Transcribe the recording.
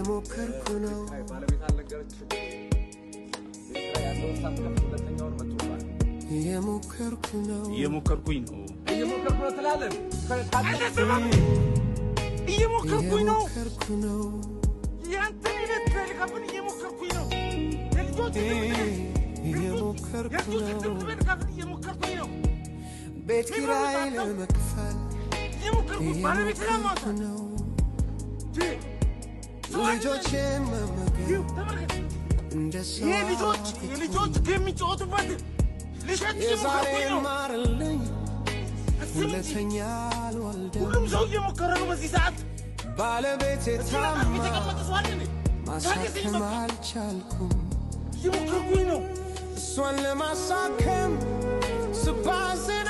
እየሞከርኩ ነው። ባለቤት አልነገረችም። ቤት ኪራይ ያለውን ሳትከፍል ሁለተኛውን መጥቶባል። እየሞከርኩ ነው። እየሞከርኩኝ ነው። እየሞከርኩ ነው ትላለህ። እየሞከርኩኝ ነው። እየሞከርኩ ነው። ያንተን ቤት ኪራይ ልከፍል እየሞከርኩኝ ነው። የልጆች እየሞከርኩ የልጆች ነው። ትምህርት ቤት ልከፍል እየሞከርኩኝ ነው። ቤት ኪራይ ለመክፈል እየሞከርኩኝ ባለቤት እየሞከርኩ ለማውጣት ነው። ልጆቼን መመገብ ተመልከት። እንደ ሰው ይሄ ልጆች የልጆች የሚጫወቱበት ልሸጥ እየሞከርኩኝ የዛሬን ነው። ማርልኝ እስም እንጂ ሁለተኛ አልወልድም። ሁሉም ሰው እየሞከረ ነው በዚህ ሰዓት። ባለቤቴ እዚህ ላይ ታማ የተቀመጠ ሰው አለ እንዴ? ታገሰኝ ማሳከም በቃ። አልቻልኩም። እየሞከርኩኝ ነው። እሷን ለማሳከም ስባዝን